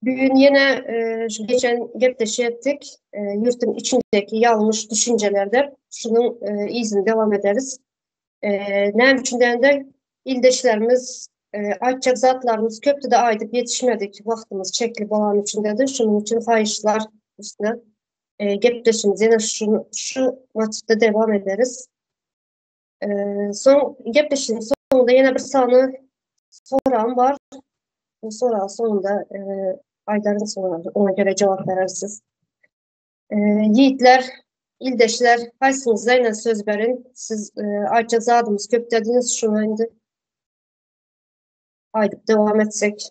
Bügün ýene şu geçen gepleşik etdik. Ýurtuň içindeki ýalňyş düşünjelerdir. Şunuň yzyny dowam ederis. Näme üçin diýende ildeşlerimiz aýtjak zatlarymyz köpdi-de aýdyp ýetişmedik. Wagtymyz çekli bolany üçin dedi. Şunuň üçin haýyşlar üstüne gepleşimizi ýene şu şu motiwde dowam ederis. Soň gepleşigiň soňunda ýene bir sany soragym bar. Bu soragy soňunda aýdaryn soňra oňa göre jogap berersiz. Ýigitler, ildeşler, haýsyňyza ýene söz berin. Siz aýtjak zadymyz köp dediňiz, şuňa indi aýdyp dowam etsek.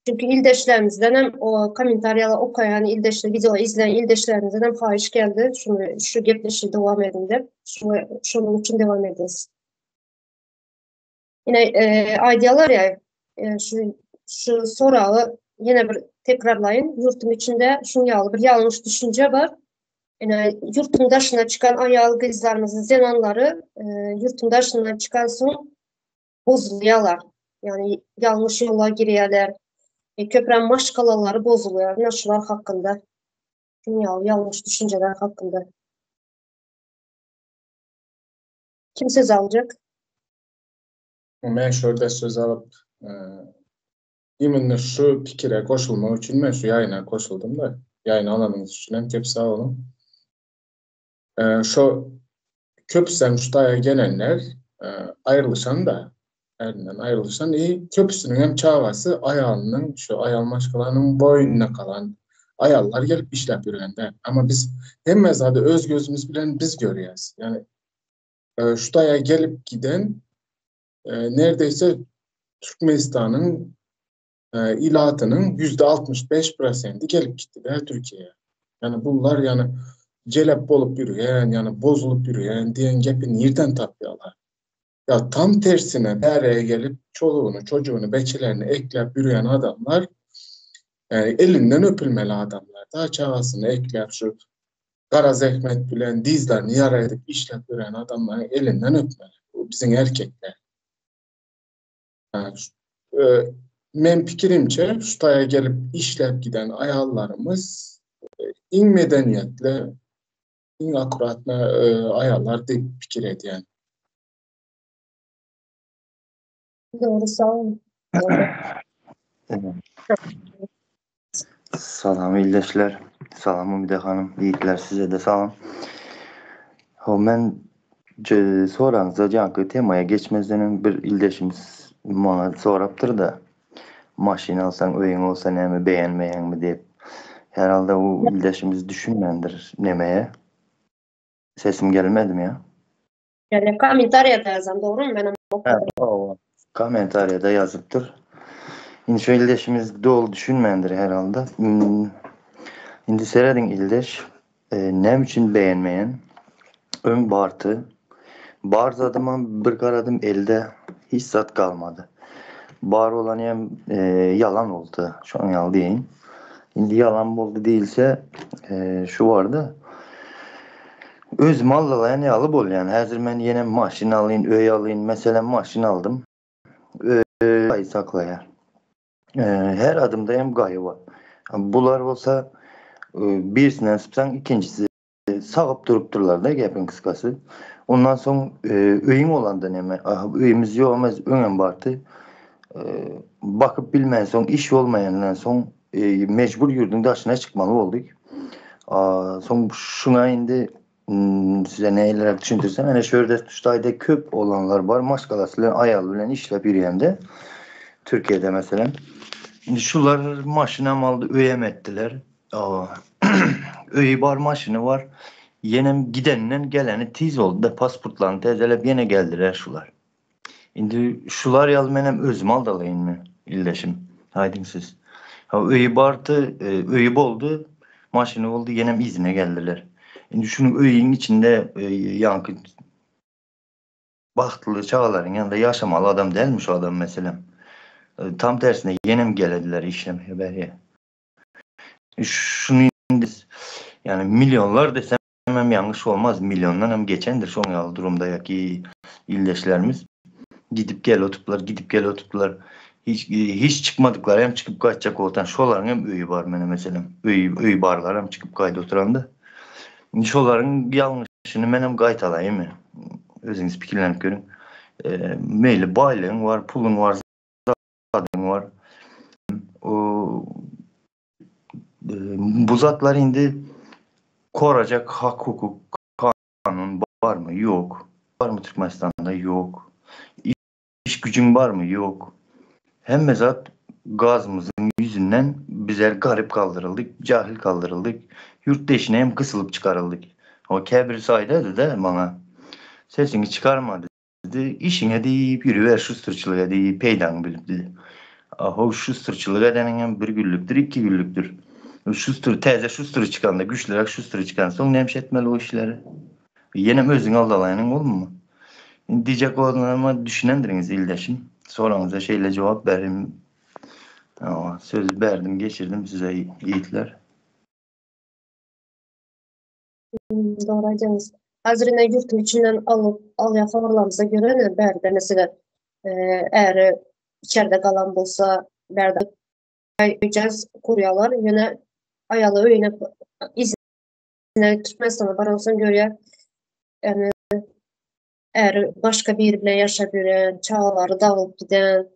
Çünki ildeşlerimizden hem o kommentariýalar okaýan ildeşler, video izleýän ildeşlerimizden hem haýyş geldi. Şuny şu gepleşigi dowam ediň diýip, şuňa şonuň üçin dowam edýäs. Ine e, aýdýarlar ya e, şu şu soragy ýene bir tekrarlaýyn. Ýurtuň içinde şuň ýaly bir ýalňyş düşünje bar. Ine ýurtuň daşyna çykan aýal gyzlarymyzy, zenanlary e, ýurtuň daşyna çykan soň bozulýarlar. Ýagny ýalňyş ýola girýärler. E, köpräm maşgalalary bozulýar. Ine şular hakynda. Şuň ýaly ýalňyş düşünjeler hakynda. Kim söz aljak? Men şu ýerde söz alyp, e, imенно şu pikire goşulmak üçin men şu ýaýyna goşuldym-da. Ýaýyny alanyňyz üçin hem köp sag boluň. E, şu köpüsem şu taýa gelenler e, aýrylyşan-da, ärinden aýrylyşan i köpüsiniň hem çagasy aýalynyň, şu aýal maşgalanyň boýnuna galan aýallar gelip işläp ýörende. Amma biz hemme zady öz gözümiz bilen biz görýäs. Ýani e, şu taýa gelip giden e, neredeyse Türkmenistanyň e, ilatynyň %65 prosenti gelip gitdi de Türkiýeye. Yani bunlar yani jelep bolup ýürgen, yani bozulup ýürgen diýen gepi nirden tapýarlar? Ya tam tersine bäreye gelip çoluğunu, çocuğunu, beçelerini ekläp ýürgen adamlar yani elinden öpülmeli adamlar. Daha çagasyny ekläp şu gara zähmet bilen dizlerini ýara edip işläp ýören adamlaryň elinden öpmeli. Bu biziň erkekler. Yani, e, men pikirimçe şu taýa gelip işläp giden aýallarymyz e, iň medeniýetli, iň akkuratny e, aýallar diýip pikir edýän. Dogry, sag boluň. Salam ildeşler. Salam Umide hanım. Yiğitler size de salam. Ho men soraňyza jaňky temaya geçmezden öň bir ildeşimiz maňa sorapdyr da maşyn alsaň öýüň bolsa näme begenmeýäňmi diýip. Herhalde bu ildeşimiz düşünmändir nemeye. Sesim gelmedimi ýa? Yani kommentariýada ýazan dogrymy? Men hem okadym. Hawa. Kommentariýada ýazypdyr. Indi şu ildeşimiz doly düşünmändir herhalde. Hmm. Indi serediň ildeş. E, näme üçin begenmeýän? Öň bardy. Bar zadymam bir garadym elde hiç zat galmady. Bar olan hem e, ýalan boldy. Şoň ýaly diýeýin. Indi ýalan boldy diýilse, e, şu bardy. Özüm aldalaýan ýaly bolýan. Häzir men ýene maşyn alyn, öý alyn. Meselem, maşyn aldym. Öý gaýy saklaýar. Her adymda hem gaýy bar. Bular bolsa birisinden sypsaň ikinjisi sagyp durupdyrlar-da gepiň gysgasy. Ondan soň öýüň bolanda neme, öýümiz ýok emes, öňem bardy. Bakyp bilmänsoň, iş bolmaýandan soň mejbur ýurduň daşyna çykmaly bolduk. Soň şuňa indi size nähiliräk düşündirsem, ene şu ýerde şu taýda köp olanlar bar, maşgalasy bilen, aýaly bilen işläp ýörýände Türkiýede meselem. Indi şular maşynam aldy, öýem etdiler. Öýi bar, maşyny bar. Ýenem gidenden geleni tiz boldy-da, pasportlaryny täzeläp ýene geldiler şular. Indi şular ýaly menem özümi aldalaýynmy, ildeşim? Aýdyň siz. Ha, öýi bardy, e, öýi boldy, maşyny boldy, ýenem yzyna geldiler. Indi şunuň öýüň içinde e, ýaňky bagtly çagalaryň ýanynda ýaşamaly adam dälmi şu adam meselem? E, tam tersine ýenem gelediler işlemeye bäriye. Şuny indi ýani millionlar desem hem ýalňyş bolmaz, milliondan hem geçendir şoň ýaly durumdaky ildeşlerimiz. Gidip gel otuplar, gidip gel otuplar. Hiç hiç çykmadyklary hem çykyp gaýtjak boltan şolaryň hem öýi bar mene meselem. Öýi öýi barlar hem çykyp gaýda oturanda. Indi şolaryň ýalňyşyny men hem gaýtalaýynmy? Özüňiz pikirlenip görüň. E, meýli baýlygyň bar, puluň bar, zadyň bar. O e, bu zatlar indi korajak hak hukuk kanun barmy? Ýok. Barmy Türkmenistanda? Ýok. Iş güjüň barmy? Ýok. Hemme zat gazymyzyň ýüzünden bizler garyp galdyryldyk, jahil galdyryldyk, ýurt deşine hem gysylyp çykaryldyk. O käbirisi aýdady-da maňa, Sesiňi çykarma diýdi, işiňe diýip ýürüber şusterçilik edip peýdaňy bilip diýdi. A-how şusterçilik edeniňem bir günlükdir, iki günlükdir. Şuster täze şuster çykanda, güýçliräk şuster çykansoň näme etmeli o işleri? Ýenem özüňi aldalaýanyň bolmy? Indi diýjek bolanyma düşünendirňiz ildeşim. Soraňyza şeýle jogap berim. Hawa, sözi berdim, geçirdim size ýigitler. Dogry aýdýaňyz. Häzir ine ýurtuň içinden alyp alýan habarlarymyza görä ine bärde meselem äri içerde galan bolsa bärde öýjäz gurýarlar ýöne aýaly öýüne Ine Türkmenistana baransoň görýär. Ýani äri başga biri bilen ýaşap ýören, çagalary dagylyp giden.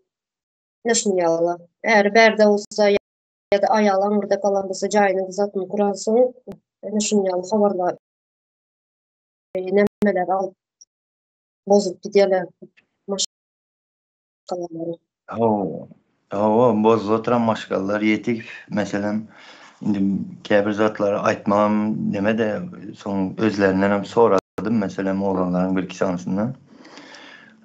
Ine şuny ýaly. Äri bärde bolsa ýa-da aýaly aňyrda galan bolsa jaýyny zatyny kuransoň ine şuny ýaly habarlar nemeler alyp bozup gidýärler maşgalalary. Hawa, hawa, bozulyp oturan maşgalalar ýetik. Meselem, indi käbir zatlary aýtmagam neme-de, soň özlerindenem soradym, meselem, oglanlaryň bir-iki sanysyndan.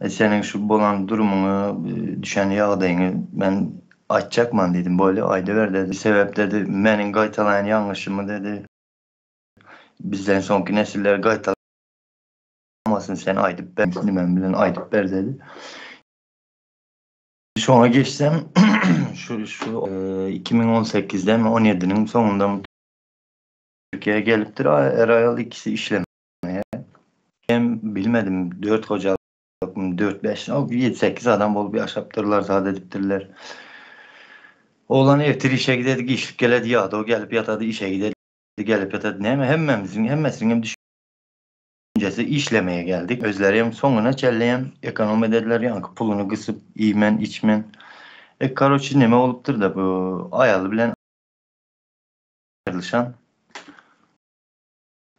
E, seniň şu bolan durumyňy, düşen ýagdaýyňy men aýtjakman diýdim. Bolýa, aýdyber dedi. Sebäp dedi, meniň gaýtalaýan ýalňyşymy dedi, bizden soňky nesiller gaýtalamasyn, sen aýdyp ber, nimem bilen aýdyp ber dedi. Şoňa geçsem, şu şu 2018-de mi 17-niň soňunda Türkiýä gelipdir, er-aýal ikisi işlemeye. Hem bilmedim, 4 hojalyk, 4-5, 7-8 adam bolup ýaşapdyrlar, zat edipdirler. Oglan ertir işe gidedi, giçlik geledi, ýadaw gelip ýatady, işe gidedi, gelip ýatady. Näme, hemmämiziň, hemmesiniň hem düşünjesi işlemeye geldik. Özleri hem soňuna çenli hem ekonom edediler, ýaňky puluny gysyp, iýmen, içmen. E, karoçi, neme bolupdyr-da, bu aýaly bilen aýrylyşan.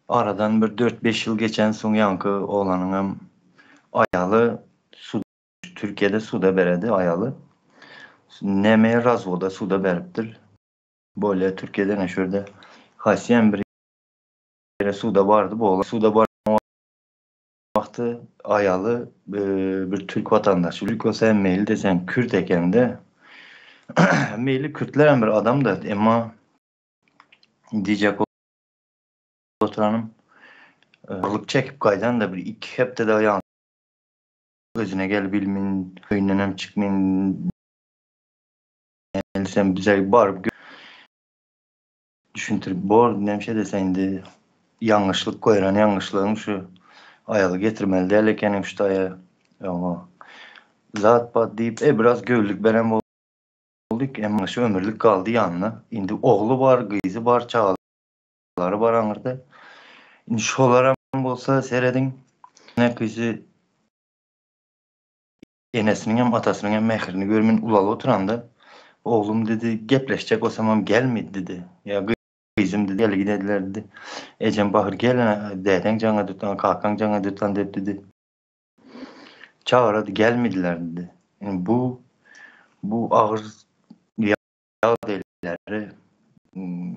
Aradan bir dört-beş ýyl geçensoň ýaňky oglanyň hem aýaly sud Türkiýede suda beredi aýaly. Neme razwoda suda beripdir. Bolýa Türkiýede ne şurada haýsy bir ýere suda bardy bu oglan. Suda baran wagty aýaly bir türk watandaşy. Türk bolsa hem meýli deseň kürt ekende. Meýli kürtler hem bir adam-da emma diýjek oturanym zorluk çekip gaýdan da bir iki hepde dagy ýaňky özüne gel bilmin öýünden hem çykmyn sen bize baryp düşündirip bor näme dese indi ýalňyşlyk goýran ýalňyşlygyň şu aýaly getirmeli däl ekeniň şu taýa oňa zat bat diýip e biraz göwünlik beren boldyk emma şu ömürlik galdy ýanyna indi ogly bar gyzy bar çagalary bar aňyrda indi şolaram bolsa serediň ene gyzy enesiniň hem atasynyň hem mähirini görmän ulalyp oturanda oglum dedi gepleşjek bolsamam gelmedi dedi ýa gyzym dedi gel gidediler dedi ejem bahyr gel dädeň jaňa tutan kakaň jaňa tutan dep dedi çagyrady gelmediler dedi indi bu bu agyr ýagdaýlary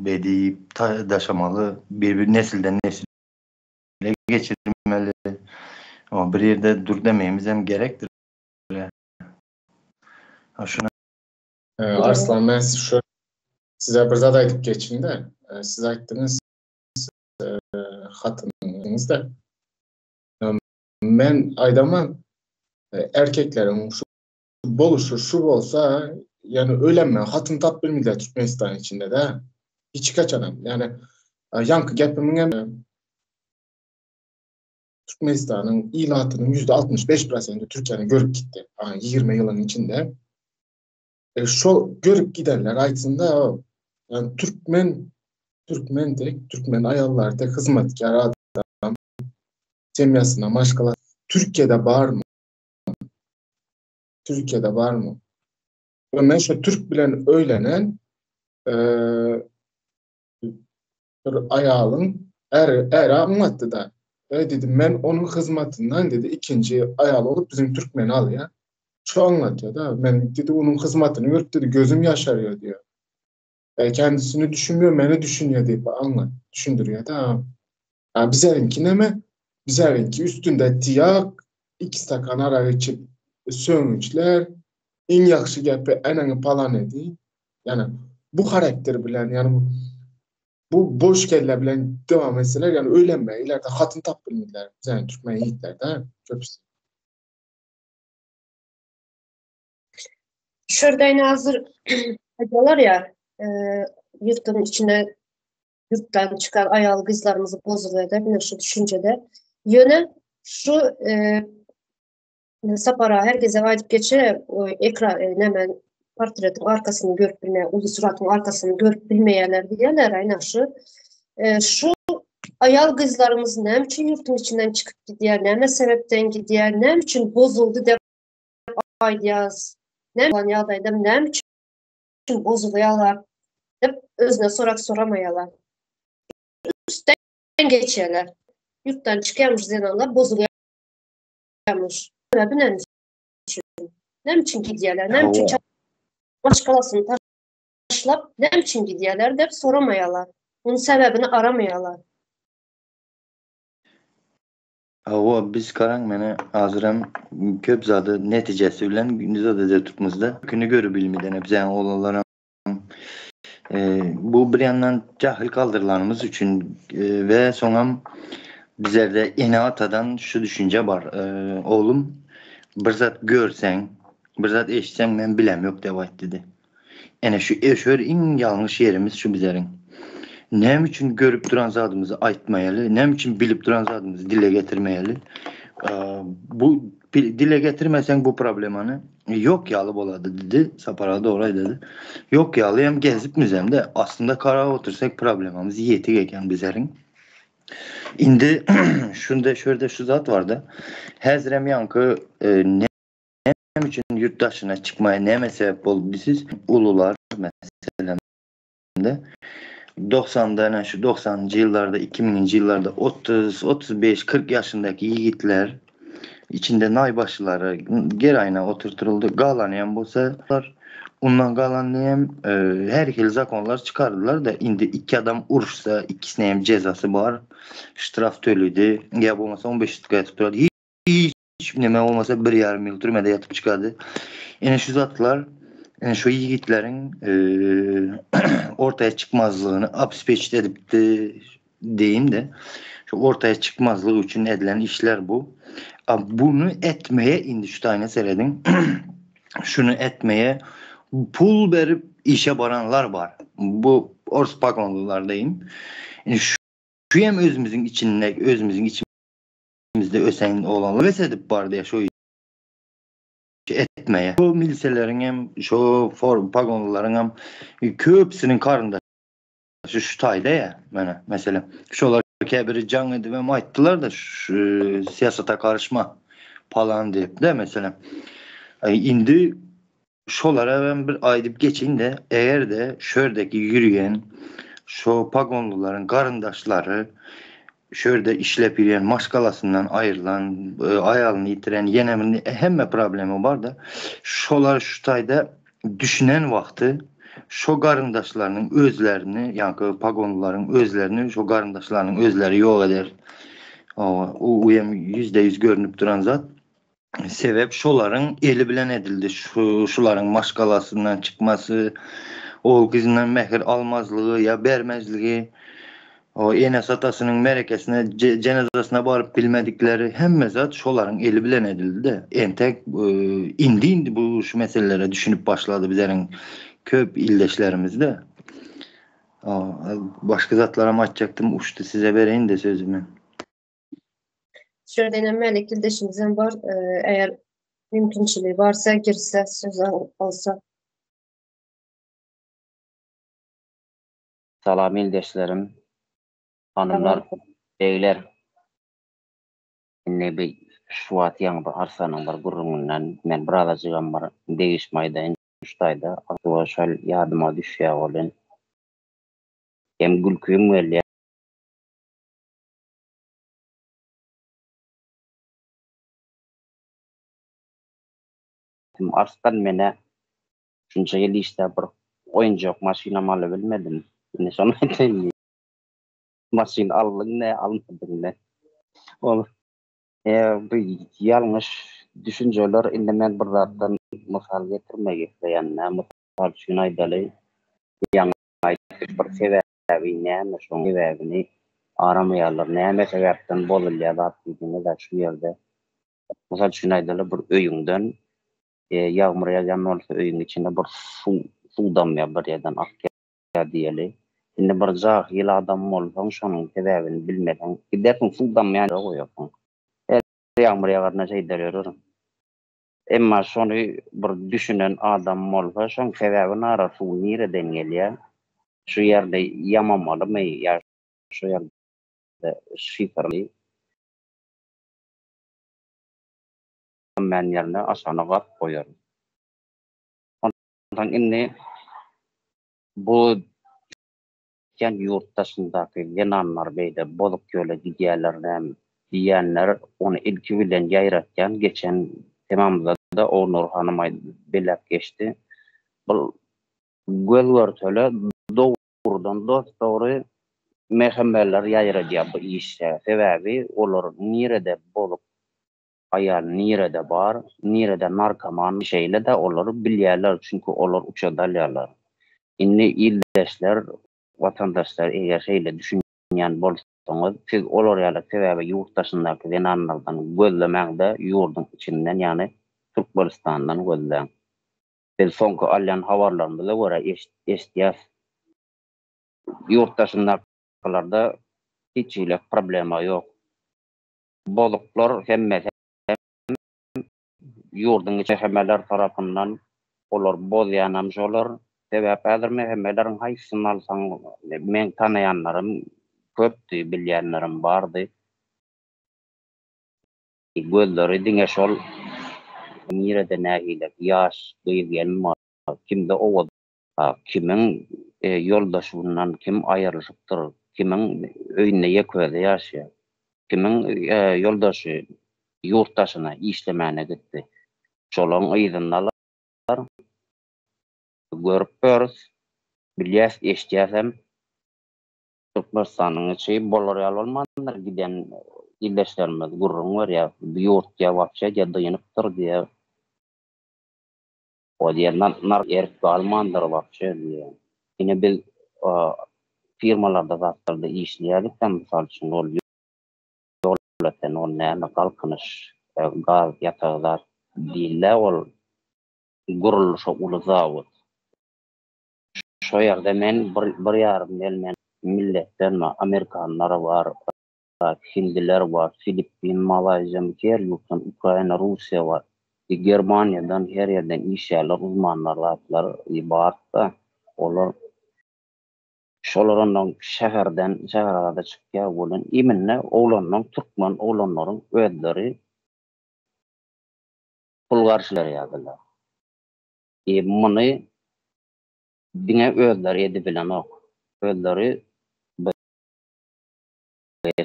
bedip daşamaly bir bir nesilden nesile geçirmeli ama bir ýerde dur demegimiz hem gerekdir. Ha şuna Arslan men şu size bir zat aýdyp geçeyim-de. Siz aýtdyňyz hatynyňyzda. Men aýdaman erkekleriň şu boluşy şu bolsa, ýani öýlenme hatyn tap bilmediler Türkmenistan içinde-de. Hiç haçanam. Ýani ýaňky gepimiň hem Türkmenistanyň ilatynyň %65 prosenti Türkiýäni görüp gitdi. 20 ýylyň içinde. E, şo görüp gidenler aýtsyn-da, yani türkmen türkmen dek, türkmen aýallary dek hyzmatkär adam semýasyna, maşgala Türkiýede barmy? Türkiýede barmy? We men şo türk bilen öýlenen e, bir aýalyň äri äri aňlatdy-da. E dedi, men onuň hyzmatyndan dedi, ikinji aýal bolup biziň türkmeni alýar. Şu aňlatýar-da, men dedi, onuň hyzmatyny görüp dedi, gözüm ýaşarýar diýýär. E, kendisini düşünmüyor, meni düşünýär diýip aňlat, düşündirýär-de. A bizerinki näme? Bizerinki üstünde tiýak, iki stakan arak içip sögünçler, iň ýagşy gepi eneňi palan edi. Ýani bu harakter bilen, ýani bu bu boş kelle bilen dowam etseler, ýani öýlenmeye ileride hatyn tapyp bilmediler. Bizäni türkmen ýigitler-de köpüsi. Şurada hazır aýdýarlar ýa, ýurtun içine ýurtdan çykan aýal gyzlarymyzy bozulýar ine şu düşünjede. Ýöne şu e, Sapara her gezek aýdyp geçe ekran e, näme portretiň arkasyny görüp bilmeýär, uly suratyň arkasyny görüp bilmeýärler diýýärler aýna şu. E, şu aýal gyzlarymyz näme üçin ýurtuň içinden çykyp gidýär, näme sebäpden gidýär, näme üçin bozuldy diýip aýdýas. Näme ýagdaýda näme üçin bozulýarlar diýip özüne sorak soramaýarlar. Üstden geçýärler. Ýurtdan çykýarmyş zenanlar bozulýarmyş. Sebäbi näme üçin? Näme üçin gidýärler? Näme üçin maşgalasyny taşlap, näme üçin gidýärler diýip soramaýarlar. Munuň sebäbini aramaýarlar. Hawa, biz garaň mene hazyrem köp zady netijesi bilen gündüz de tutmuzda. Günü görüp bilmeden hep zeň oglanlaram bu bir yandan cahil kaldırılanımız üçin ve soňam bizlerde ene atadan şu düşünje bar. Oğlum bir zat görseň, bir zat eşitseň men bilem yok dep aýt dedi. Ene şu eşör iň ýalňyş ýerimiz şu bizleriň. Näme üçin görüp duran zadymyzy aýtmaýaly, näme üçin bilip duran zadymyzy dile getirmeýeli? Bu dile getirmeseň bu problemany yok ýaly bolady dedi. Sapar aga dogry aýdady. Yok ýaly hem gezip müzemde aslynda kara otursak problemamyz ýetik eken bizleriň. Indi şunda şurada şu zat barda. Häzirem ýaňky e, Näme üçin ýurt daşyna çykmaya näme sebäp boldy diýsiz, ulular meselem de 90-da ene şu 90-njy ýyllarda, 2000-nji ýyllarda 30, 35, 40 ýaşyndaky ýigitler içinde naýbaşylary geraýyna oturtyryldy. Galany hem bolsa ondan galany hem e, her hili zakonlar çykardylar da indi iki adam uruşsa ikisine hem jezasy bar. Ştraf töledi. Ýa bolmasa 15 ýyl ýatyp durady. Hiç Hiç neme bolmasa bir ýarym ýyl türmede ýatyp çykady. Ene şu zatlar, ene şu ýigitleriň e, ortaya çykmazlygyny obespeçit edipdi deýin de. Şu ortaya çykmazlyk üçin edilen işler bu. A bunu etmeye indi şu taýyna serediň. Şunu etmeye pul berip işe baranlar bar. Bu ors pagonlylar deýin. Şu hem özümüzün içinde, özümüzün içimizde Bizde ösen oglanlar bes edip bardy şu işi etmeye. Bu miliseleriň hem şu pagonlylaryň hem köpüsiniň karyndaşy şu taýda ya mana meselem. Şolar käbiri jaň edip hem aýtdylar da şu syýasata garyşma palan diýip de meselem. Indi şolara hem bir aýdyp geçeýin de eger de şördeki ýürüýen şo pagonlylaryň garyndaşlary şörde işlep ýürüýen maşgalasyndan aýrylan, e, aýalyny ýitiren, ýene bir hemme problemi bar da şolar şu taýda düşünen wagty şo garyndaşlarynyň özlerini, ýa-ni pagonlylaryň özlerini şo garyndaşlarynyň özleri ýok eder. O, o hem %100 görünüp duran zat. Sebäp şolaryň eli bilen edildi. Şu şularyň maşgalasyndan çykmasy, ogul gyzyndan mähir almazlygy ýa bermezligi, o enesi atasynyň merekesine, jenazasyna baryp bilmedikleri hemme zat şolaryň eli bilen edildi-de. Entek e, indi indi bu şu meselelere düşünip başlady bizleriň köp ildeşlerimiz-de. Başga zatlaram aýtjakdym, uçdy size bereýin-de sözümi. Şurada Melik ildeşimizden var. Eğer mümkünçiliği varsa girse söz alsa. Salam ildeşlerim, hanymlar, begler. Indi bi şu wagt ýaňy bir Arslanyň bir gürrüňinden men birazajygam bir degişme aýdaýyn şu taýda. Aklyma şol ýadyma düşýär welin hem gülkim gelýär. Arslan menä şunça ýyl işläp bir oýunjak maşynam alybilmedim. Indi şony aýdaýyn. Maşyn aldyň ne, almadyň ne. Ol e, bu ýalňyş düşünjeler indi men bir zatdan mysal getirmek isleýän. Mysal üçin aýdaly, ýaňy aýtdyk bir sebäbi näme şoň sebäbini aramaýarlar. Näme sebäpden bozulýar zat diýdiňiz-ä şu ýerde. Mysal üçin aýdaly bir öýüňden e, ýagmyr ýagýan bolsa öýüň içinde bir suw suw damýar bir ýerden akýar diýeli. Indi bir jahyl adam bolsaň şonuň sebäbini bilmeseň gidersiň suw damýan ýere goýarsyň. Her ýagmyr ýagarynda şeýder ýörerin. Emma şony bir düşünen adam bolsa şoň sebäbini arar suw nireden gelýär? Şu ýerde ýamamalymy ýa şu ýerde şiferli Men ýerine aşagyna gap goýaryn. Onsoň indi bu diýen ýurt daşyndaky zenanlar beýle bozuk ýola gidýärler näme diýýänler ony ilki bilen ýaýratýan geçen temamyzda-da Ognur hanym belläp geçdi. Bul göz görtele dogrudan dos-dogry MHM-ler ýaýradýar bu işe. Sebäbi olar nirede bozuk aýal nirede bar, nirede narkoman şeýle-de olar bilýärler, çünki olar uçada alýarlar. Indi ildeşler, watandaşlar eger şeýle düşünýän bolsaňyz, siz olar ýaly sebäbi ýurt daşyndaky zenanlardan gözlemäňde ýurduň içinden ýagny Türkmenistandan gözläň. Biz soňky alýan habarlarymyza görä eşitýäs ýurt daşyndakylarda hiç hili problema ýok. Bozuklar hemmesi hem ýurduň içi MHM-ler tarapyndan olar bozýanam şolar. Sebäp häzir MHM-leriň haýsysyny alsaň meň tanaýanlarym köpdi, bilýänlerim bardy. Gözleri diňe şol nirede nähili ýaş gyz-gelin bar, kimde owaz Kimiň ýoldaşyndan kim aýrylyşypdyr, kimiň öýünde ýeke özi ýaşaýar, kimiň ýoldaşy ýurt daşyna işlemäne gitdi. Şolaryň yzyndalar. Görüp ýörüs, bilýäs, eşidýäs hem. Türkmenistanyň içi bolar ýaly bolmandyr, giden ildeşlerimiz gürrüň berýär, bu ýurt diýýär, wapşe diýýär, dynypdyr diýýär. O diýen nar erk galmandyr wapşe diýen. Ine biz firmalarda zatlarda işleýärdik-de mysal üçin ol Ýolöten ol näme galkynyş gaz ýatagy zat diýilýä ol gurluşy uly zawod. Şo ýerde men bir bir ýarym ýyl men milletden amerikanlar bar Hindiler bar, Filippin, Malaýziýa, her ýurtdan, Ukraina, Russiýa bar. Germaniýadan her ýerden işgärler, uzmanlar zatlar bar-da. Olar şolar ondan şäherden şäherada çykýar welin imenne oglanlaň türkmen oglanlaryň özleri pul garşylaýardylar. E muny diňe özleri edibilenok. Özleri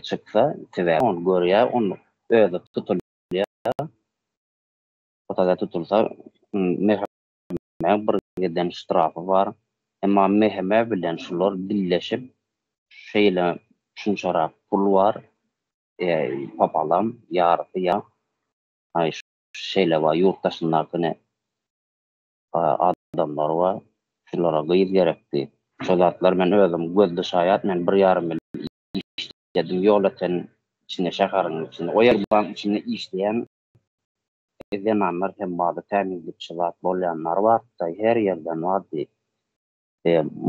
çyksa sebäbi ony görýär ony özi tutulýar otada tutulsa MHM bir giden ştrafy bar emma MHM bilen şular dilleşip şeýle şunçarak pul bar papalam ýarysy ýa şeýle bar ýurt daşyndaky ne adamlar bar şulara gyz gerekdi şo zatlar men özüm gözli şaýat men bir ýarym ýyl işledim Ýolöten içinde şäheriň içinde o ýerbaň içinde işleýän zenanlar hem bardy tämizlikçi zat bolýanlar bardy her ýerden bardy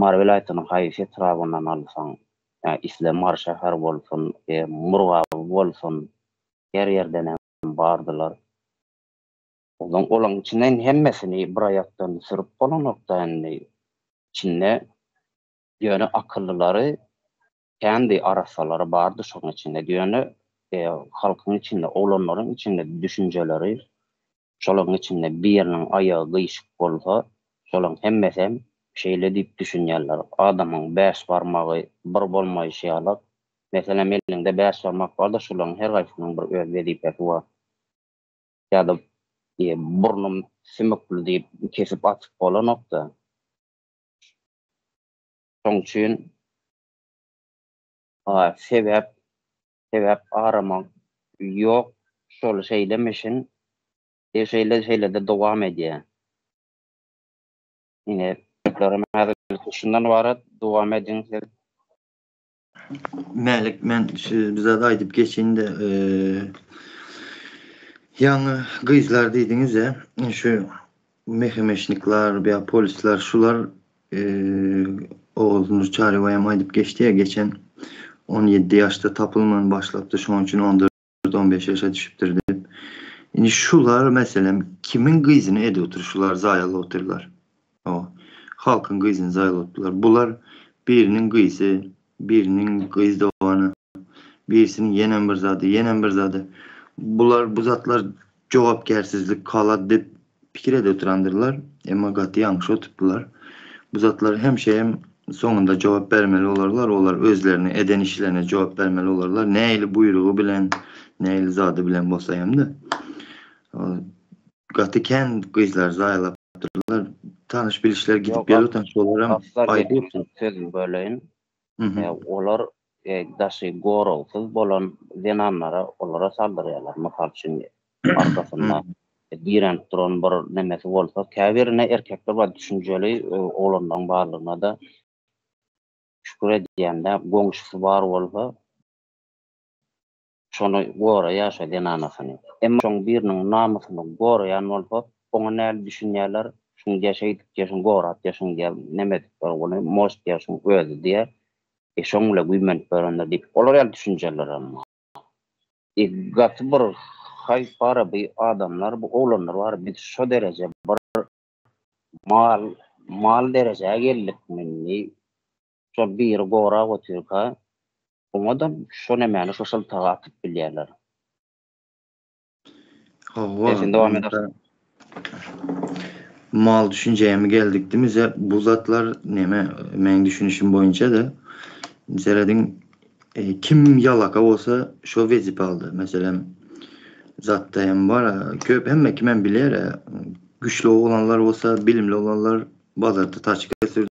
Mary welaýatynyň haýsy etrabyndan alsaň isle Mary şäheri bolsun Murgaby bolsun her ýerden hem bardylar. Onsoň olaň içinden hemmesini bir aýakdan sürüp bolanokda indi. Içinde Ýöne akyllylary kändi, arassalary bardy şoň içinde. Ýöne halkyň içinde, oglanlaryň içinde düşünjeleri şolaryň içinde biriniň aýagy gyşyk bolsa, şolaryň hemmesem şeýle diýip düşünýärler. Adamyň bäş barmagy bir bolmaýşy ýalak, meselem eliňde bäş barmak bar-da, şolaryň her haýsynyň bir öz wezipesi bar. Ýa-da burnum sümükli diýip kesip atyp bolanok-da. Şoň üçin sebäp sebäp aramak ýok şol şeýlemişin e şeýle şeýlede dowam edýär. Ine geplerim häzirlikçe şundan ybarat dowam ediň siz. Mälik men şu bir zat aýdyp geçeýin-de ýaňy gyzlar diýdiňiz-ä şu mehemeşnikler ýa polisler şular Ogulnur Çaryýewa hem aýdyp geçdi ýa geçen 17 ýaşda tapylman başlapdy şonuň üçin 14 15 ýaşa düşüpdir diýip. Indi şular meselem kimiň gyzyny edip otyr şular zaýalap otyrlar. O halkyň gyzyny zaýalapdylar. Bular biriniň gyzy, biriniň gyz dogany, birisiniň ýenem bir zady, ýenem bir zady. Bular bu zatlar jogapkärsizlik kalat diýip pikir edip oturandyrlar. Emma gaty ýalňyş otupdylar. Bu zatlar hemşe hem soňunda jogap bermeli bolarlar. Olar özlerine eden işlerine jogap bermeli bolarlar. Nähili buýrugy bilen, nähili zady bilen bolsa hem-de. Gaty kän gyzlar zaýalapdyrlar. Tanyş bilişler gidip gelip otan şolaram aýdyp otyr. Sözüňi böleýin. Olar daşy goragsyz bolan zenanlara olara saldyrýarlar. Mysal üçin arkasynda direnip duran bir nemesi bolsa, käbirine erkekler bar düşünjeli oglanlaryň barlygyna-da şükür edýän-de, goňşusy bar bolsa Şony goraýar şo zenanasyny. Emma şoň biriniň namysyny goraýan bolsa, oňa näl düşünýärler, şuň diýýär şeýdip diýýär, şuny gorap diýýär, şuň diýýär neme edip ýör ony, может diýýär şuň özi diýýär, e şoň bile güýmenip ýörendir diýip, olar ýaly düşünjelerem bar. E gaty bir haýp bara bu adamlar, bu oglanlar bar, biz şo dereje bir mal, mal derejä geldikmi indi, şol biri gorap otyrka, Oňa-da şo nemäni şo şyltagy atyp bilýärler. Hawa. Sen dowam edersiň. Mal düşünjämi geldik dimize bu zatlar neme meň düşünişim boýunça da serediň e, kim ýalaka bolsa şo wezipe aldy. Meselem zatda hem bar köp hemme kim hem biler güçli oglanlar bolsa bilimli oglanlar bazarda taçka sürdi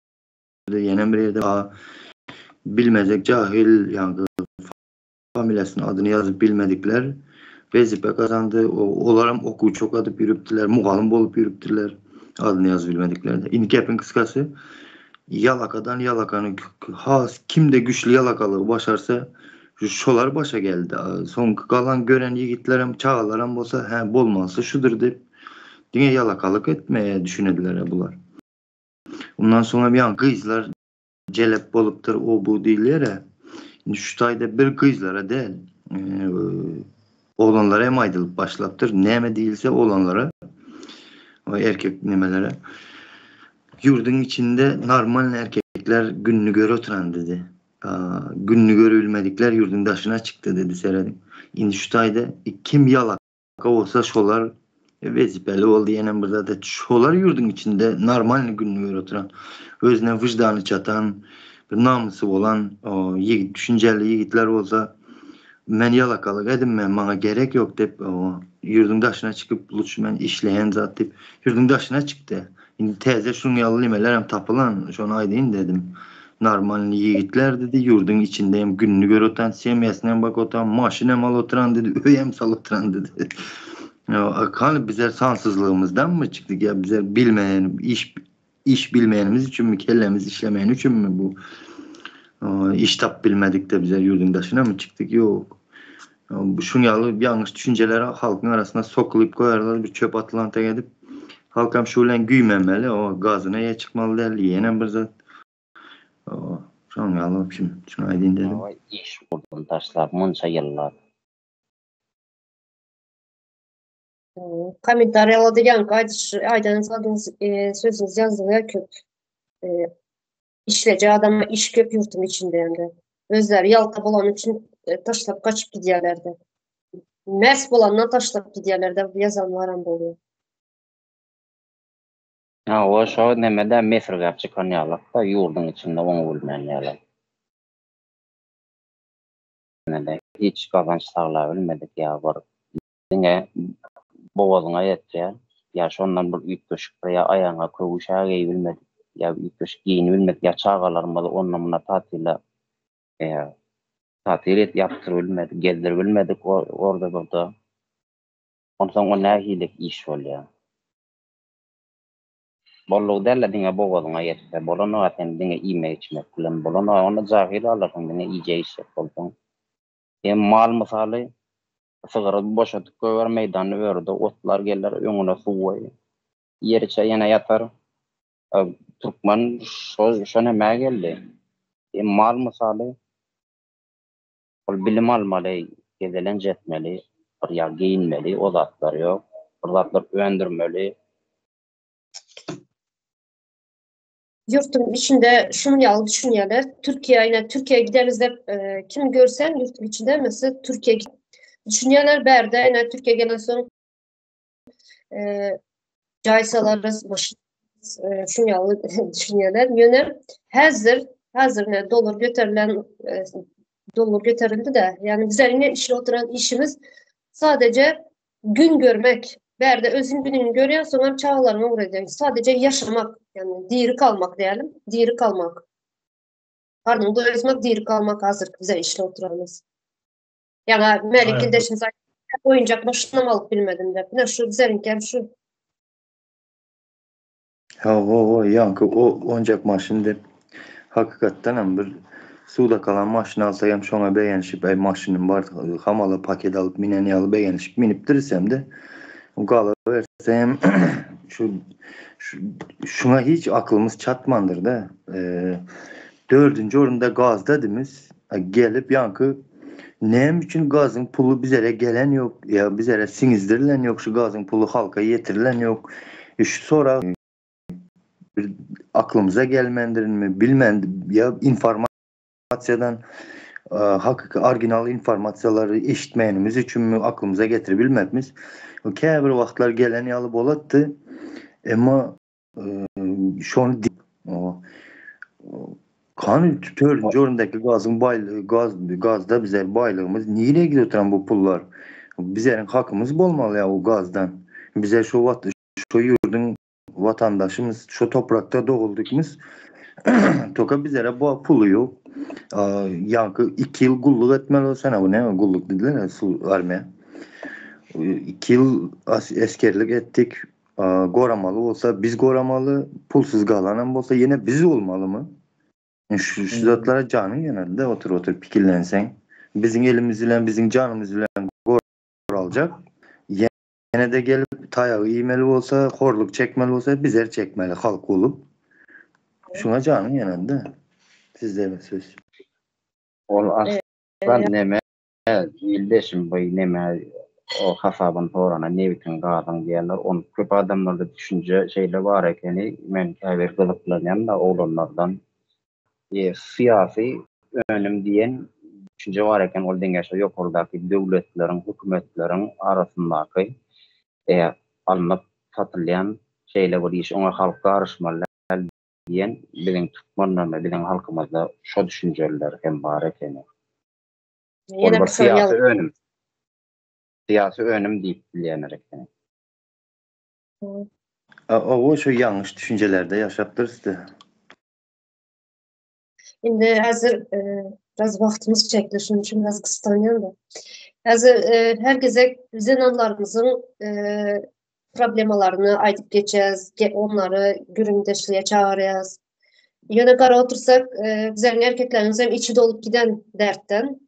Ýene bir ýerde a bilmezek jahil ýaňky familiýasyny adyny ýazyp bilmedikler wezipe gazandy. Olaram okuw çok adyp ýürüpdiler, mugallym bolup ýürüpdirler. Adyny ýazyp bilmedikler. Indi gepiň kysgasy ýalakadan ýalakany has kimde güçli ýalakalygy başarsa şolar başa geldi. Soňky galan gören ýigitlerem çagalaram bolsa hä bolmalysy şudur diýip diňe ýalakalyk etmeye düşünediler bular. Ondan soňam ýaňky gyzlar jelep bolupdyr, o bu diýilýär-ä. Indi şu taýda bir gyzlara däl, oglanlara hem aýdylyp başlapdyr. Näme diýilse oglanlara, o erkek nemelere. Ýurduň içinde normalny erkekler gününi göre oturan dedi. Gününi görübilmedikler ýurduň daşyna çykdy dedi serediň. Indi şu taýda kim ýalak bolsa şolar wezipeli boldy ýenem bir zat etdi. Şolar ýurduň içinde normalny gününi görüp oturan, özüne wyždany çatan, bir namysy bolan ýigit, düşünjeli ýigitler bolsa men ýalakalyk edinmen, maňa gerek ýok diýip, ýurduň daşyna çykyp, lutşy men işleýän zat diýip, ýurduň daşyna çykdy. Indi täze şuň ýaly nimelerem tapylan, şony aýdaýyn dedim. Normalny ýigitler dedi, ýurduň içinde hem gününi görüp oturan, semýasyny hem bakyp oturan, maşyn hem alyp oturan dedi, öý hem salyp oturan dedi. Hany bizler sansyzlygymyzdanmy çykdyk ýa bizler bilmeýän, iş iş bilmeýänimiz üçinmi, kellemiz işlemeýäni üçinmi bu iş tapyp bilmedik-de bizler ýurduň daşynamy çykdyk? Ýok. Şuň ýaly ýalňyş düşünjeleri halkyň arasyna sokulyp goýarlar, bir çöp atylan tek edip. Halkam şu bilen güýmenmeli, o gazyna eýe çykmaly däl, ýenem bir zat. O, şoň ýaly wobşim, şuny aýdyn dedim. Hawa, iş ugruny taşlap munça ýyllap. Kommentariýalarda ýaňky aýdyş aýdan zadyňyz, sözüňiz ýazylýar köp. Işleji adama iş köp ýurtuň içinde hem-de. Özleri ýalta bolany üçin taşlap gaçyp gidýärler-de. Mes bolandan taşlap gidýärler-de ýazanlaram bolýar. Hawa şo nemede mesirgäp çykan ýalak-da ýurduň içinde oňa bilmän ýaly. Ýene-de hiç gazanç saglabilmedik ýa bir diňe bogazyňa ýetýär ýa şondan bir üýtgeşik bir ýa aýagyňa köwüş-ä geýibilmedik ýa üýtgeşik geýinibilmedik ýa çagalarymyzy onda-munda tatyla ýa tatyl edip ýapdyrybilmedik, gezdiribilmedik orda-burda. Onsoň o nähili iş bolýar? Boldugy däl-de diňe bogazyňa ýetse bolanok-a sen diňe iýmek-içmek bilen bolanok onda jahyl galarsyň diňe iýjek-içjek bolsaň. Hem mal mysaly sygyry boşadyp goýber meýdanda örüde otlar geler öňüne suw goý ýer içe ýene ýatar. Türkmen şo şo nämä geldi. Hem mal mysaly ol bilim almaly gezelenç etmeli bir ýa geýinmeli o zatlar ýok bir zatlar öndürmeli. Ýurtuň içinde şunuň ýaly düşünýärler. Türkiýe, ýa Türkiýe gideriz diýip, e, kim görsen ýurtuň içinde mesela Türkiýe düşünýärler bärde, ýa Türkiýe gelen soň e, jaý salarys, maşyn e, şunuň ýaly düşünýärler. Ýöne häzir, häzir ne dollar göterilen e, dollar göterildi de, ýagny bizler ine işli oturan işimiz sadece gün görmek, bärde özüň günüňi görýäň, soňam çagalaryňa ugradýaň. Sadece ýaşamak, ýagny diri kalmak diýelim, diri kalmak. Garnyňy doýurmak, diri kalmak hazirki bize işli oturanymyz. Ýagny Mälik ildeşimiz oýunjak maşynam alyp bilmedim diýip. Ine şu bizleriňkem şu. Hawa, ýaňky o oýunjak maşyn diýip, hakykatdan hem bir suwda galan maşyn alsak hem şoňa begenişip, äý maşynym bar, hamala paket alyp minen ýaly begenişip minipdiris hem-de. Galaberse hem şu şuňa hiç aklymyz çatmandyr-da. Dördünji orunda gazda dimiz. Gelip ýaňky näme üçin gazyň puly bizere gelen ýok, ýa bizere siňizdirilen ýok, şu gazyň puly halka ýetirilen ýok. Şu sorag bir aklymyza gelmändirinmi, bilmän ýa informasiýadan hakyky original informasiýalary eşitmeýänimiz üçinmi aklymyza getiribilmedimiz. Käbir wagtlar gelen ýaly bolatdy. Emma Şony Kany dördünji orundaky gazyň baýlygy gaz gazda bize baýlygymyz nirä gidip oturan bu pullar? Bizeriň hakymyz bolmaly ýa o gazdan. Bize şo wagt şo ýurduň watandaşymyz şo toprakda doguldykmyz. Toka bizere bu puly ýok. Ýaňky 2 ýyl gulluk etmeli bolsa bu näme gulluk diýdiler su armiýa. 2 ýyl esgerlik etdik. Goramaly bolsa biz goramaly, pulsuz galanam bolsa ýene biz bolmalymy? Şu, şu zatlara janyň ýanarda otur otur pikirlenseň. Biziň elimiz bilen, biziň janymyz bilen goraljak. Ýene de gelip taýagy iýmeli bolsa, horluk çekmeli bolsa bizler çekmeli halk bolup. Şuňa janyň ýanarda. Sizde söz. Ol aslan neme Ildeşim bu neme o hasabyny sorana nebitiň gazyň diýýärler ony köp adamlarda düşünje şeýle bar ekeni men käbir gyzyklanýan da oglanlardan syýasy önüm diýen düşünje bar eken ol diňe şo ýokardaky döwletleriň hökümetleriň arasyndaky alnyp satylýan şeýle bir iş oňa halk garyşmaly däl diýen biziň türkmenlerde biziň halkymyzda şo düşünjeler hem bar ekeni. Ol bir syýasy önüm. Syýasy önüm diýip bilýänler ekeni. Owo şu ýalňyş düşünjelerde ýaşapdyrys-da. Indi häzir e, biraz wagtymyz çekdi, şonuň üçin biraz gyssanýan da. Häzir e, her gezek zenanlarymyzyň e, problemalaryny aýdyp geçýäs, onlary gürrüňdeşlige çagyrýas. Ýöne gara otursak, e, bizleriň erkeklerimiz hem içi dolup giden dertden.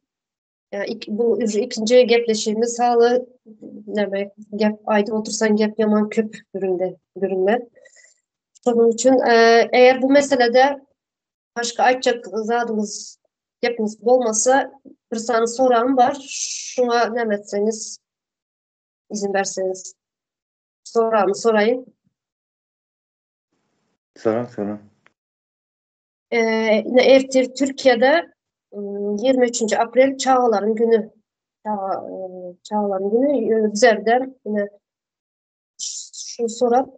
Ya, bu ikinji gepleşigimiz haly näme gep aýdyp otursan gep ýaman köp gürrüňde gürrüňler. Şonuň üçin e, eger bu meselede başga aýtjak zadymyz gepimiz bolmasa bir sany soragym bar. Şuňa näme etseňiz izin berseňiz soragymy soraýyn. Soraň, soraň. Ine ertir Türkiýede 23 aprel çagalaryň güni. Çagalaryň güni bizlerde ine şu sorap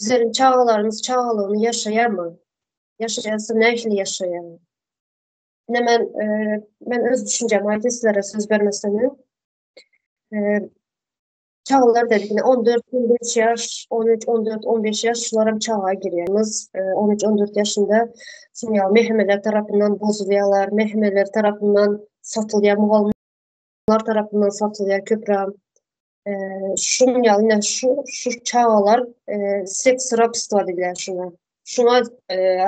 bizleriň çagalarymyz çagalygyny ýaşaýarmy? Ýaşaýarsa nähili ýaşaýar? Ine men men öz düşünjemi aýdyp sizlere söz bermesem. Çagalar dedik ine 14, 15 ýaş, 13, 14, 15 ýaş şularam çaga girýär. Biz 13, 14 ýaşynda şuň ýaly mehemeler tarapyndan bozulýarlar, mehemeler tarapyndan satylýar, mugallymlar tarapyndan satylýar köpräk. Şuň ýaly ine şu şu çagalar seks rabstva diýilýär şuňa. Şuňa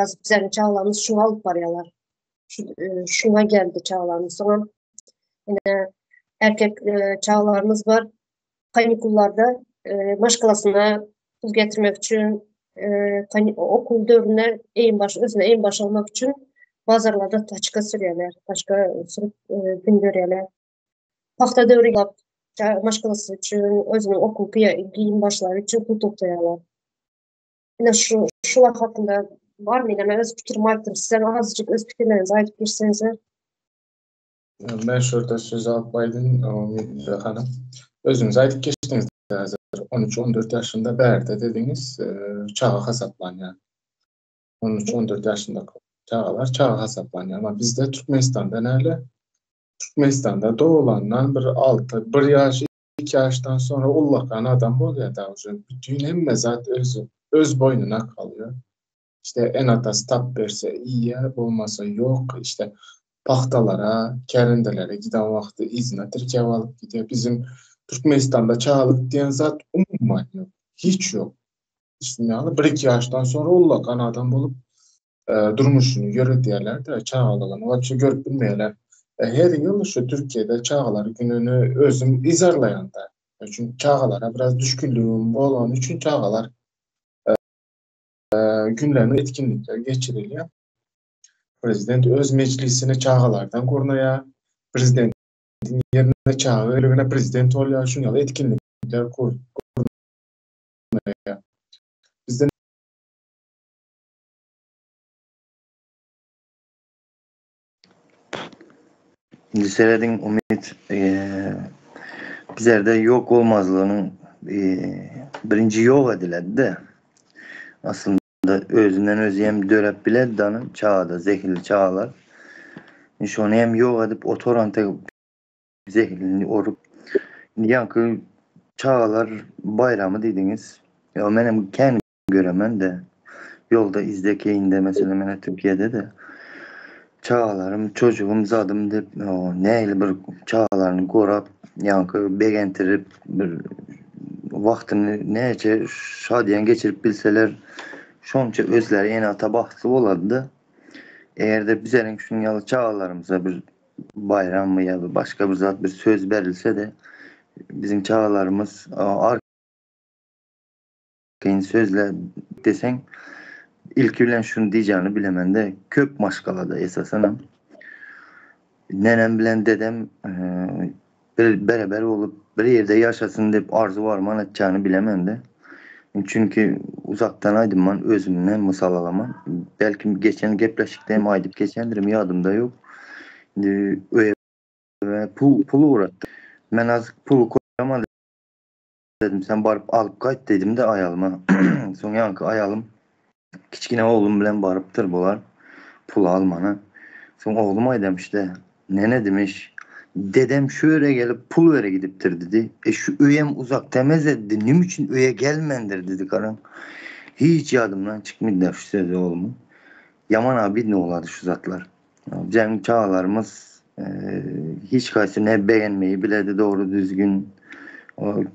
az bizleriň çagalarymyz şuňa alyp barýarlar. Şuňa geldi çagalarymyz. Soňam ine erkek çagalarymyz bar. Kanikullarda maşgalasyna pul getirmek üçin okul döwründe eýin baş özüne eýin baş almak üçin bazarlarda taçka sürýärler. Taçka sürüp gün görýärler. Pagta döwri maşgalasy üçin özüniň okuw giýim başlary üçin pul toplaýarlar. Ine şu şular hakynda barmy ine men öz pikirimi aýtdym. Sizem azajyk öz pikirleriňizi aýdyp geçseňizler. Men şu ýerde söz alyp aýdyn, Umyt hanym. Özüňiz aýdyp geçdiňiz häzir 13-14 ýaşynda bärde dediňiz, çaga hasaplanýar. 13-14 ýaşyndaky çagalar çaga hasaplanýar. Amma bizde Türkmenistanda näle? Türkmenistanda doglandan bir 6, 1 ýaş, 2 ýaşdan soňra ullakan adam bolýar da uje. Bütin hemme zat öz öz boýnuna galýar. Işte ene-atasy tap berse iýýär, bolmasa ýok. İşte pagtalara, kärendelere giden wagty yzyna tirkäp alyp gidýär. Bizim Türkmenistanda çagalyk diýen zat umuman ýok. Hiç ýok. Şunuň ýaly bir-iki ýaşdan soňra ullakan adam bolup durmuşyny ýöredýärler-de, çagalygyny wapşe görüp bilmeýärler. Her ýyl şu Türkiýede çagalar gününi özüm yzarlaýan-da. Çünki çagalara biraz düşkünligim bolany üçin çagalar günlerine etkinlikler geçirilýär. Prezident öz mejlisini çagalardan gurnaýar. Prezidentiň ýerine çaga gelibine prezident bolýar. Şunuň ýaly etkinlikler gurnaýar. Bizde Indi serediň Umyt bizlerde ýok bolmazlygynyň birinji ýok ediledi-de. Aslynda özünden özi hem döräp bilerdi any çagada zehilli çagalar. Şony hem ýok edip oturan tek zehilini orup indi ýaňky çagalar baýramy diýdiňiz. Ýa menem kän Göremen-de, ýolda izde keýinde meselem menä Türkiýede-de çagalarym, çojugym, zadym diýip nähili bir çagalaryny gorap, ýaňky begentirip bir wagtyny näçe şadyýan geçirip bilseler, şonça özleri ene-ata bagtly bolardy-da. Eger-de bizeriň şunuň ýaly çagalarymyza bir baýrammy ýa bir başga bir zat bir söz berilse-de, biziň çagalarymyz Kyn sözle deseň, ilki bilen şuny diýjegini bilemende, köp maşgalada esasanam nenem bilen dedem bir bereber bolup bir ýerde ýaşasyn diýip arzuw arman etjegini bilemende. Çünki uzakdan aýdym özümden mysal alaman. Belki geçen gepleşikde hem aýdyp geçendirim ýadymda ýok. Indi öýe pul pul ugratdy. Men az pul koýaman Dedim sen baryp alyp gaýt diýdim-de aýalyma. Soň ýaňky aýalym kiçgine oglum bilen barypdyr bular pul almana. Soň oglum aýdamyş-da, Nene dimiş, dedem şu ýere gelip pul bere gidipdir didi. E şu öýem uzak demez eddi, nime üçin öýe gelmändir didi garaň. Hiç ýadymdan çykmydy-da şu sözi oglumyň. Ýaman obidno bolady şu zatlar. Biziň çagalarymyz hiç haýsy ne begenmeyi biledi dogry düzgün.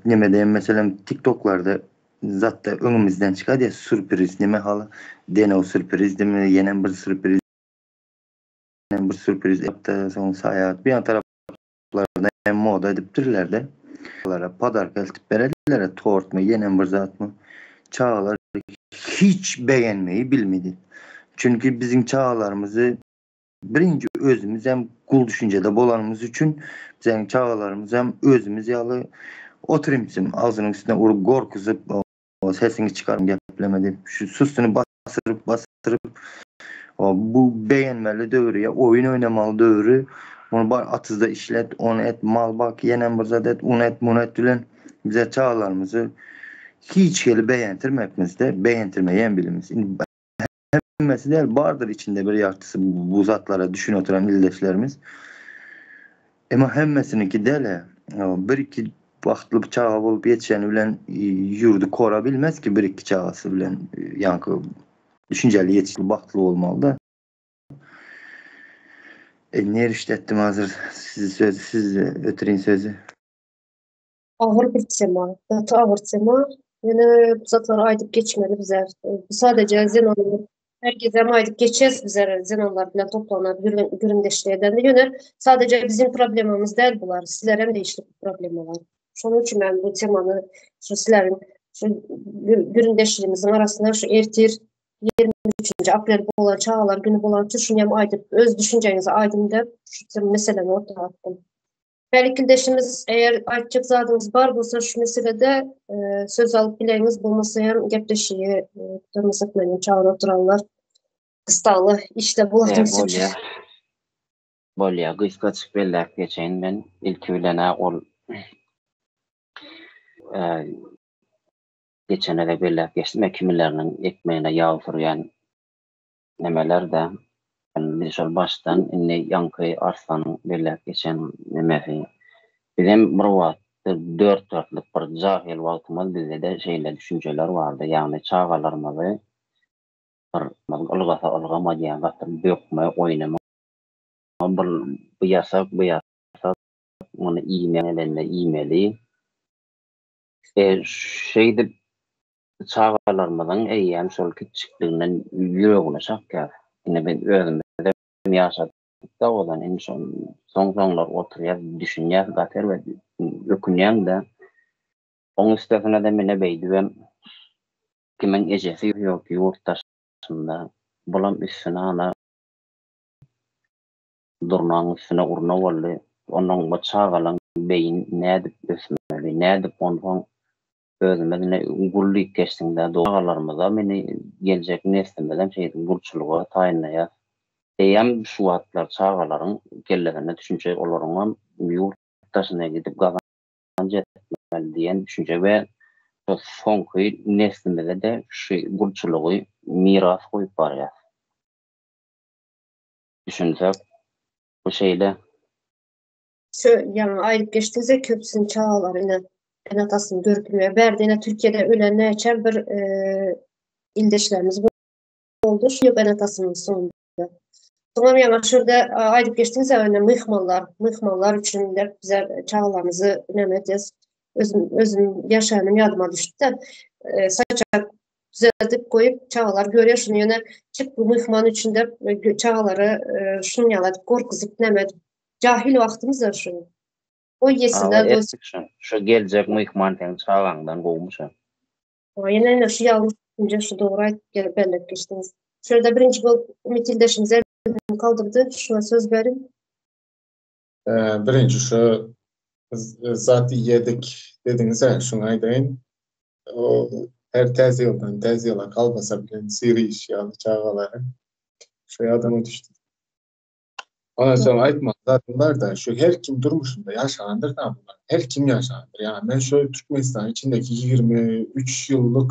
Neme diýen meselem TikToklarda zatda öňümizden çykar diýe sürpriz neme haly deno sürpriz deme ýene bir sürpriz bir sürpriz etdi soň saýat bir taraplarda hem moda edipdirler-de. Podarka eltip berediler tortmy ýene bir zatmy çagalar hiç begenmeyi bilmedi. Çünki biziň çagalarymyzy birinji özümiz hem gul düşünjede bolanymyz üçin biziň çagalarymyz hem özümiz ýaly oturymsyn agzynyň üstüne urup gorkuzyp sesiňi çykarma gepleme diýip şu sustuny basyryp basyryp. Bu begenmeli döwri ýa oýun oýnamaly döwri ony bar atyzda işlet, ony et, mal bak, ýenem bir zat et, uny et, muny et bilen bize çagalarymyzy hiç hili begentirmekmizde, begentirmeýän bilimiz. Indi hemmesi däl, bardyr içinde bir ýartysy bu zatlara düşünip oturan ildeşlerimiz. Emma hemmesiniňki däl-ä. Bir-iki bagtly çaga bolup ýetişeni bilen ýurdy kora bilmez ki bir-iki çagasy bilen ýaňky düşünjeli ýetişip bagtly bolmaly-da. E, nerişde etdim hazir sizi sözi siz ötürin sözü. Agyr bir tema, gaty agyr tema. Ýöne bu zatlary aýdyp geçmeli bizler. Bu sadece zenanlar her gezem aýdyp geçes bizler zenanlar bilen toplanyp gürrüňdeşlik edende. Ýöne sadece bizim problemamyz däl bular. Sizlere hem degişli problemalar. Şonuň üçin men bu temany şu sizleriň şu gürrüňdeşligimiziň arasynda şu ertir 23 aprel bolan çagalar günü bolan üçin şuny hem aýdyp öz düşünjeňizi aýdyň diýip şu meseleni orta atdym. Belki ildeşimiz eger aýtjak zadyňyz bar bolsa şu meselede e, söz alyp bileňiz bolmasa hem gepleşigi e, gutarmasak meni çagyryp oturanlar gystagly işde bolan bolýar. Bolýar, gysgaçyk belläp geçeýin men. Ilki bilen-ä ol geçen gezek belläp geçdim ya kimileriniň ekmegine ýag sürýän nemeler-de. Biz şol başdan indi ýaňky Arslanyň belläp geçen nemesi bizem bir wagt dört-dörtlük bir jahyl wagtymyz bizde-de şeýle düşünjeler bardy. Ýagny çagalarymyzy bir ylgasa ylgama diýen gaty bökme, oýnama bir bu ýasak, bu ýasak, muny iýme gelende iýmeli. E, şeýdip çagalarymyzyň eýýäm şol kiçjikliginden ýüregine çakýar. Indi biz özümizem ýaşadyk-da ozan, indi şol soň-soňlar oturýas, düşünýäs gaty erbet, ökünýäň-de. Oň üstesine-de mine beýdibem kimiň ejesi ýok ýurt daşynda, bulam üstüne ana Durnaň üstüne urna boldy. Onnoň bu çagalaň beýni nädip ösmeli, nädip onsoň özümiz ine gul diýip geçdiňdä çagalarymyza meni geljek neslimizem şeýdip gulçulyga taýynlaýas. Eýýäm şu wagtlar çagalaryň kellesinde düşünje olaryňam ýurt daşyna gidip gazanç etmeli diýen düşünje we soňky neslimize-de şu gulçulygy miras goýup barýas. Düşünsek, bu şeýle. Şu ýaňy aýdyp geçdiňiz-ä köpüsiniň çagalary ine ene-atasyny görüp bilmeýär. Bärde ine Türkiýede ölen näçe bir ildeşlerimiz boldy şu ýok ene-atasynyň soňunda. Soňam ýaňy şu ýerde aýdyp geçdiňiz-ä ine myhmanlar, myhmanlar üçin diýip bize çagalarymyzy näme edýäs. Özüm özüm ýaşanym ýadyma düşdi-de. Saçak düzeltip goýup çagalar görýär şuny ýöne çyk bu myhman üçin diýip çagalary şuny ýaly edip gorkuzyp näme edip jahil wagtymyzda şu. Goý ýesinler dost. Şu geljek myhman seň çagaňdan gowumy şo? Ýene ine şu ýalňyş düşünje şu dogry aýdyp gelip belläp geçdiňiz. Şu ýerde birinji bolup Ümit ildeşimiz elini kaldyrdy. Şuna söz beriň. Birinji şu zat iýedik dediňiz-ä, şuny aýdaýyn. O her täze ýyldan täze ýyla kolbasa bilen syr iýiş ýaly çagalary. Şu ýadyma düşdi. Ondan soň aýtmaly zadym bar-da, şu her kim durmuşynda ýaşagandyr da bular. Her kim ýaşagandyr. Ýagny men şu Türkmenistanyň içindeki 23 ýyllyk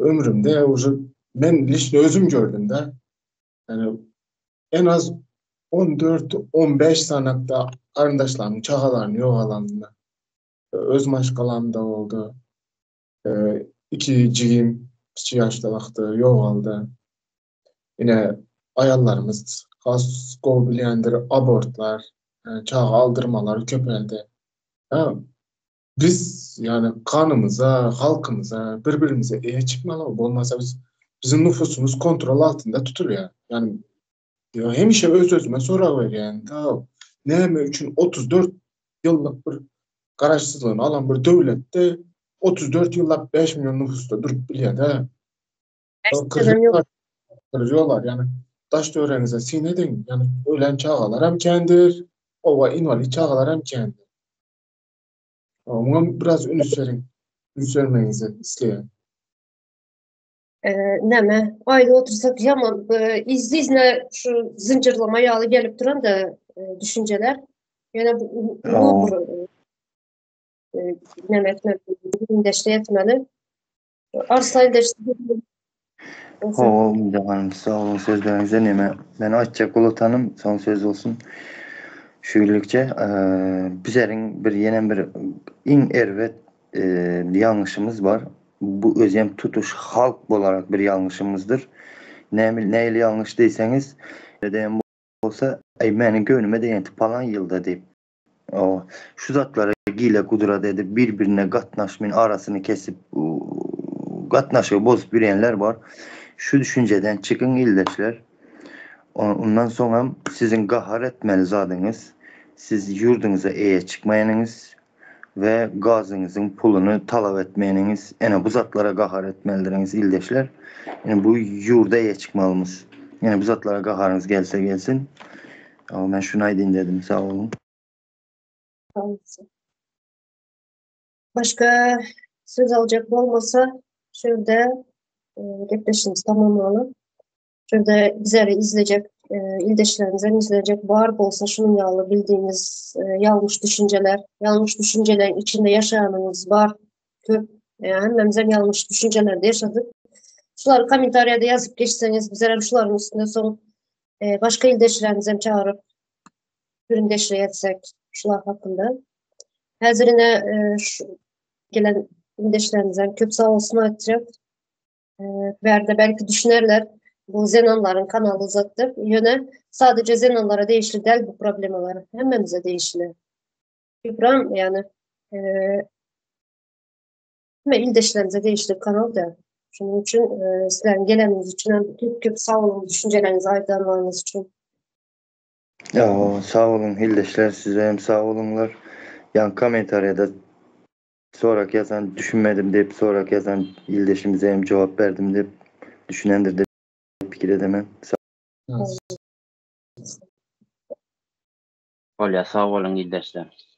ömrümde uje men liçno özüm gördüm-de. Ýani en az 14-15 sanakda garyndaşlarymyň çagalaryny ýogalanyny. Öz maşgalamda boldy. Iki jigim kiçi ýaşda wagty ýogaldy. Ine, aýallarymyz has gowy bilýändir, abortlar, çaga aldyrmalar köpeldi. Biz, ýagny kanymyza, halkymyza, bir-birimize eýe çykmaly, bolmasa biz biziň nufusymyz kontrol altynda tutulýar. Ýagny hemişe öz-özüme sorag berýän, näme üçin 34 ýyllyk bir garaşsyzlygyny alan bir döwletde 34 ýyllap 5 million nufusda durup bilýär-de? Kyrýarlar, ýagny daş töweregiňize syn ediň, ýagny ölen çagalar hem kändir, oba inwalid çagalar hem kändir. Muňa biraz üns beriň, üns bermegiňizi isleýän. Näme, aýda otursak ýaman yzly-yzyna şu zynjyrlama ýaly gelip duran da düşünjeler. Ýöne bu bir näme etmeli, deşli etmeli. Arslan deşli. Hawa, Umyda hanym, sag boluň sözleriňize. Neme, men aýtjak bolatanym, soň söz bolsun. Şu ýyllikçe bizeriň bir ýenem bir iň erbet ýalňyşymyz bar. Bu özem tutuş halk bolarak bir ýalňyşymyzdyr. Näme nähili ýalňyş diýseňiz, edem bolsa, aý meniň göwnüme degenti palan ýylda diýip. O şu zatlara gile gudrat edip bir-birine gatnaşmyn arasyny kesip gatnaşygy bozup ýörýänler bar. Şu düşünjeden çykyň ildeşler. Ondan soňam siziň gahar etmeli zadyňyz siz ýurduňyza eýe çykmaýanyňyz we gazyňyzyň puluny talap etmeniňiz, ene bu zatlara gahar etmelidiriňiz ildeşler. Ene bu ýurda eýe çykmalymyz. Ene bu zatlara gaharyňyz gelse gelsin. Ama men şuny aýdyn dedim. Sag boluň. Başga söz aljak bolmasa, şurada e, gepleşimizi tamamlayalım. Şurada bizleri izleyecek, e, ildeşlerimizden izleyecek var bolsa şunun ýaly bildiğiniz e, yanlış düşünceler, yanlış düşüncelerin içinde yaşayanınız var. Köp, e, hemmemizden yanlış düşüncelerde yaşadık. Şuları kommentariyada yazıp geçseniz bizler hem şuların üstünde son e, başka ildeşlerimizi çağırıp üründeşle etsek şular hakkında. Hazırına e, şu, gelen ildeşlerimizden köp sağ olsun aytacak. Bärde belki düşünerler bu zenanların kanaly uzatdyr. Ýöne sadece zenanlara degişli däl bu problemalar. Hemmemize degişli. Ibram yani e, hemme ildeşlerimize degişli kanal da. Şunun üçin e, sizlerin geleniniz üçin hem köp köp sag bolun düşüncelerinizi aýdanlaryňyz üçin. Ya, sag bolun ildeşler size hem sag bolunlar. Yani kommentariyada Sorak yazan düşünmedim deyip sorak yazan ildeşimize hem cevap verdim deyip düşünendir de pikir edemem. Sağ Bolýar, sag boluň ildeşler.